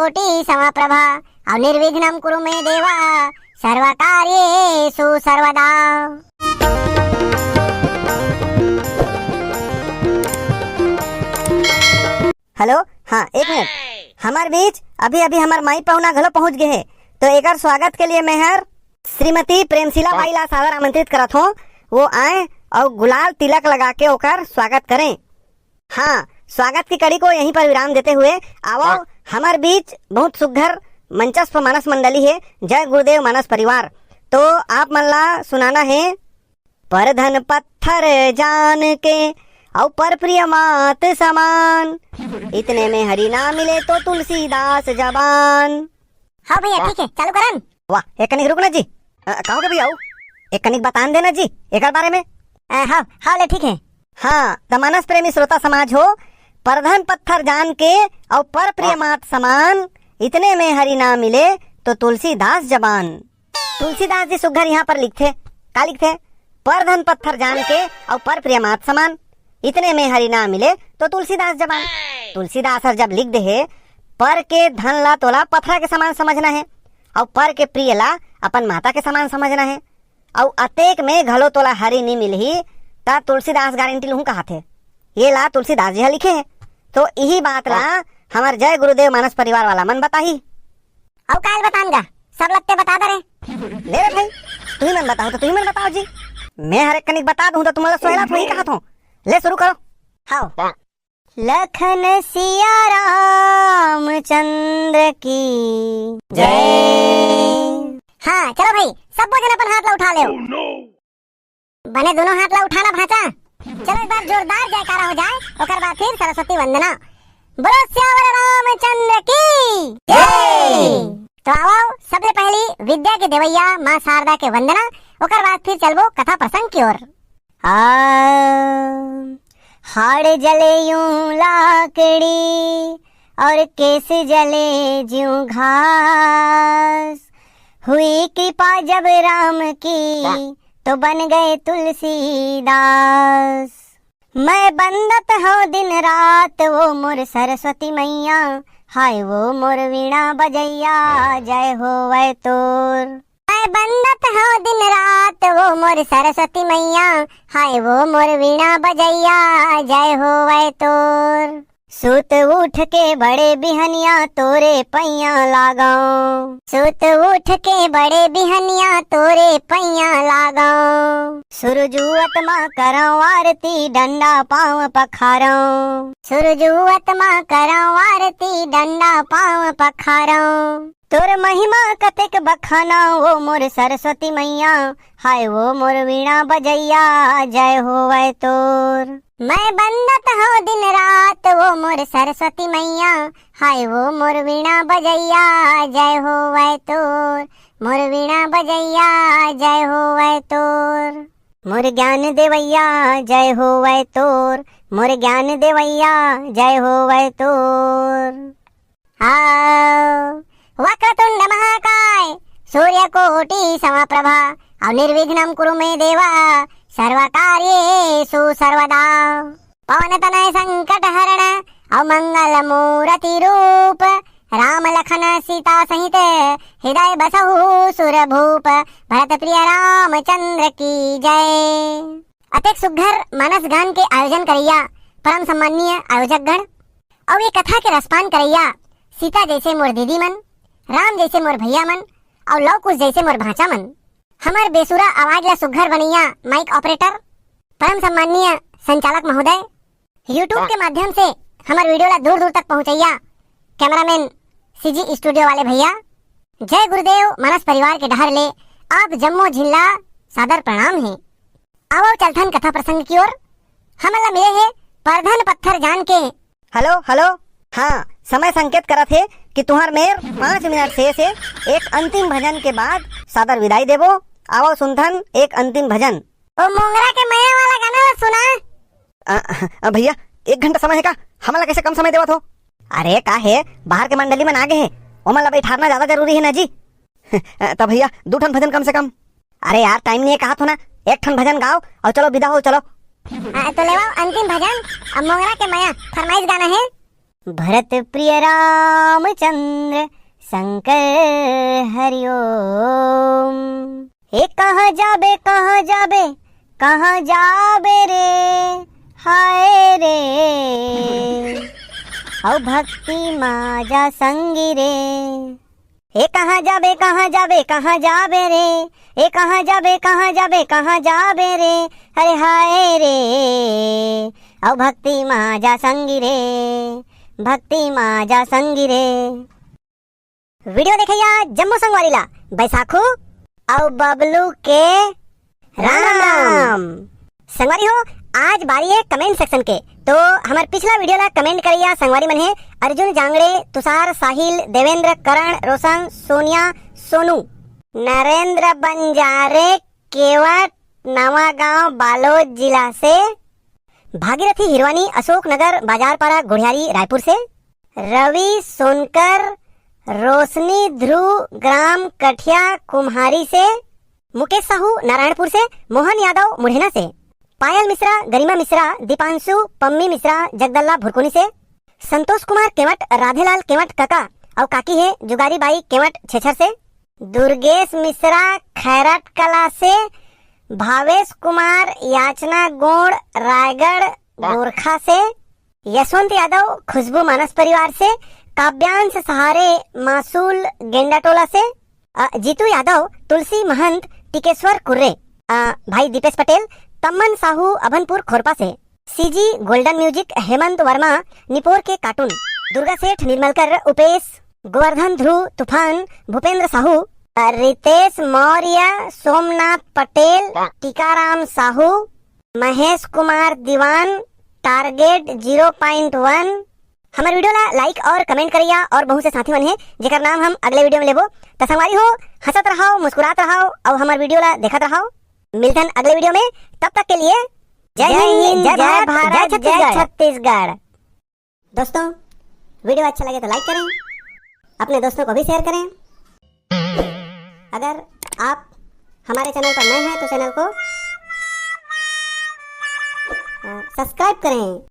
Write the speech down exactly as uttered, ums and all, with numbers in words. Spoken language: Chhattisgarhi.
कोटि समाप्रभा, अउ निर्विघ्नं कुरु मे देवा, सर्वकार्येषु सर्वदा। हेलो, हाँ, एक मिनट। हमर बीच अभी-अभी हमर माई पहुना घलो पहुंच गे हे, तो एकर स्वागत के लिए मैं हर श्रीमती प्रेमशीला बाई ला सादर आमंत्रित करत हों, वो आए अउ गुलाल तिलक लगा के ओकर स्वागत करें। हाँ, स्वागत की कड़ी को यहीं पर विराम देते हुए आवो, हमर बीच बहुत सुघर मंचस्थ मानस मंडली हे, जय गुरुदेव मानस परिवार। तो आप मन ला सुनाना हे, परधन पत्थर जान के अउ पर प्रिय मात समान, इतने में हरि ना मिले तो तुलसीदास जबान। हाँ भैया, हाँ। ठीक है, चालू करन। वाह, एक कनिक रुक ना जी। अ, का हो गया भैया, आओ। एक कनिक बतान देना जी, एकर बारे में। अ, हाँ, हाँ, ले ठीक है। हाँ, त मानस प्रेमी श्रोता समाज हो, परधन पत्थर जान के अउ पर प्रिय हाँ। मात समान, इतने में हरि ना मिले तो तुलसीदास जबान। तुलसीदास जी सुघर यहाँ पर लिखथे, का लिखथे? परधन पत्थर जान के अउ पर प्रिय मात समान, इतने में हरि ना मिले तो तुलसीदास जबान। तुलसीदास हर जब लिख दे हे, पर के धन ला तोला पथरा के समान समझना हे, अउ पर के प्रिय ला अपन माता के समान समझना हे, अउ अतेक में घलो तोला हरि नी मिलही, त तुलसीदास गारंटी लुहूं कहाथे। ये ला तुलसीदास जी ह लिखे हे। तो इही बात ला हमर जय गुरुदेव मानस परिवार वाला मन बताही। अउ काल बतान गा, सब लगते बता दे रे। ले रे भाई, तुही मन बताओ तो तुही मन बताओ जी। मैं हर एक कनिक बता दूं तो तुमला सोहला थोड़ी कहा थो। ले शुरू करो। हाओ। लखन सिया रामचंद्र की जय। हाँ, चलो भाई, सब जन अपन हाथ ला उठा ले। बने दोनों हाथ ला उठाना भांचा। चलो एक बार जोरदार जयकारा हो जाए, ओकर बाद फिर सरस्वती वंदना। बोलो सियावर रामचंद्र की जय। तो आओ, सबले पहली विद्या के देवैया माँ शारदा के वंदना, ओकर बाद फिर चलबो कथा प्रसंग की ओर। आ, हाड़ जले यूं लाकड़ी और केस जले ज्यों घास, हुई कृपा जब राम की तो बन गए तुलसीदास। मैं बंदत हूँ दिन रात वो मोर सरस्वती मैया, हाय वो मोर वीणा बजैया, जय होवै तोर। मैं बंदत हूँ दिन रात वो मोर सरस्वती मैया, हाय वो मोर वीणा बजैया, जय होवै तोर। सुत उठ के बड़े बिहनिया तोरे पैया लागो। सुत उठ के बड़े बिहनिया तोरे पैया लागो। सुरजुवत मा करौ आरती डंडा पाँव पखारौ। सुरजुवत मा करौ आरती डंडा पाँव पखारौ। तोर महिमा कतेक बखाना ओ मोर सरस्वती मैया, हाय वो मोर वीणा बजैया, जय होवै तोर। मैं बंदत हूँ दिन रात वो मोर सरस्वती मैया, हाय वो मोर वीणा बजैया, जय होवै तोर। मोर वीणा बजैया, जय होवै तोर। मोर ज्ञान देवैया, जय होवै तोर। मोर ज्ञान देवैया, जय होवै तोर। हाँ। वक्रतुंड महाकाय, सूर्यकोटि समप्रभा, अउ निर्विघ्नं कुरु मे देवा, सर्वकार्येषु सर्वदा। पवन तनय संकट हरण, अउ मंगल मूरति रूप, राम लखन सीता सहित, हृदय बसहु सुर भूप, भरत प्रिय रामचंद्र की जय। अतेक सुघर मानस गान के आयोजन करैया परम सम्माननीय आयोजक गण, अउ ये कथा के रसपान करैया सीता जैसे मोर दीदी मन, राम जैसे मोर भैया मन, अउ लव कुश जैसे मोर भांचा मन। हमर बेसुरा आवाज ला सुघर बनैया माइक ऑपरेटर, परम सम्माननीय संचालक महोदय, YouTube के माध्यम से हमर वीडियो ला दूर दूर तक पहुंचैया कैमरामैन सीजी स्टूडियो वाले भैया, जय गुरुदेव मानस परिवार के डहर ले आप जम्मो झिन ला सादर प्रणाम हे। आवो चलथन कथा प्रसंग की ओर। हमन ला मिले हे परधन पत्थर जान के। Hello, hello. हाँ, समय संकेत करत हे कि तुहर मेर पाँच मिनट शेष हे। एक अंतिम भजन के बाद सादर विदाई देबो। आवो सुनथन एक अंतिम भजन। ओ मोंगरा के मया वाला गाना ला सुना। अ, अ, भैया, एक घंटा समय हे का? हमन ला कैसे कम समय देवत हो? अरे का हे, बाहर के मंडली मन आ गे हे, ओमन ला बैठारना ज्यादा जरूरी हे ना जी। अ, त भैया, दू ठन भजन कम से कम। अरे यार, टाइम नहीं है कहा थो ना, एक ठन भजन गाओ और चलो विदा हो, चलो। हाँ, तो लेवाओ अंतिम भजन, अब मोंगरा के मया फरमाइश गाना है। भरत प्रिय रामचंद्र शंकर हरिओम। ए कहाँ जाबे, कहाँ जाबे, कहाँ जाबे रे, हाय रे। अउ भक्ति मा जा संगी रे। ए कहाँ जाबे, कहाँ जाबे, कहाँ जाबे रे। ए कहाँ जाबे, कहाँ जाबे, कहाँ जाबे रे। अरे हाय रे। अउ भक्ति मा जा संगी रे, भक्ति मा जा संगी रे। वीडियो देखइया जम्मो संगवारी ला बैसाखू अउ बबलू के राम राम। संगवारी हो, आज बारी है कमेंट सेक्शन के। तो हमर पिछला वीडियो ला कमेंट करइया संगवारी मन हे अर्जुन जांगड़े, तुषार, साहिल, देवेंद्र, करण, रोशन, सोनिया, सोनू, नरेंद्र बंजारे, केवट, नवागांव, बालोद जिला से, भागीरथी हिरवानी, अशोक नगर, बाजारपारा, गुढ़ियारी, रायपुर से, रवि सोनकर, रोशनी ध्रुव, ग्राम कठिया कुम्हारी से, मुकेश साहू, नारायणपुर से, मोहन यादव, मुढ़ेना से, पायल मिश्रा, गरिमा मिश्रा, दीपांशु, पम्मी मिश्रा, जगदल्ला भुरकुनी से, संतोष कुमार केवट, राधेलाल केवट कका अउ काकी हे जुगारी बाई केवट छेछर से, दुर्गेश मिश्रा खैरट कला से, भावेश कुमार याचना गोंड रायगढ़ गोरखा से, यशवंत यादव खुशबू मानस परिवार से, काव्यांश सहारे मासूल गेंडाटोला से, अ, जीतू यादव तुलसी महंत टिकेश्वर कुर्रे, अ, भाई दीपेश पटेल, तम्मन साहू अभनपुर खोरपा से, CG golden music Hemant Verma निपोर के कार्टून, दुर्गा सेठ निर्मलकर उपेश गोवर्धन ध्रुव तूफान भूपेंद्र साहू, अ, रितेश मौर्य, सोमनाथ पटेल, टीकाराम साहू, महेश कुमार दीवान, टारगेट जीरो पॉइंट वन। हमर वीडियो ला लाइक और कमेंट करइया और बहुत से साथी मन हे जेकर नाम हम अगले वीडियो में लेबो। त संगवारी हो, हंसत रहो, मुस्कुरात रहो और हमर वीडियो ला देखत रहो। मिलथन अगले वीडियो में, तब तक के लिए जय हिंद, जय भारत, जय छत्तीसगढ़। दोस्तों, वीडियो अच्छा लगे तो लाइक करें, अपने दोस्तों को भी शेयर करें। अगर आप हमारे चैनल पर नए हैं तो चैनल को, अ, सब्सक्राइब करें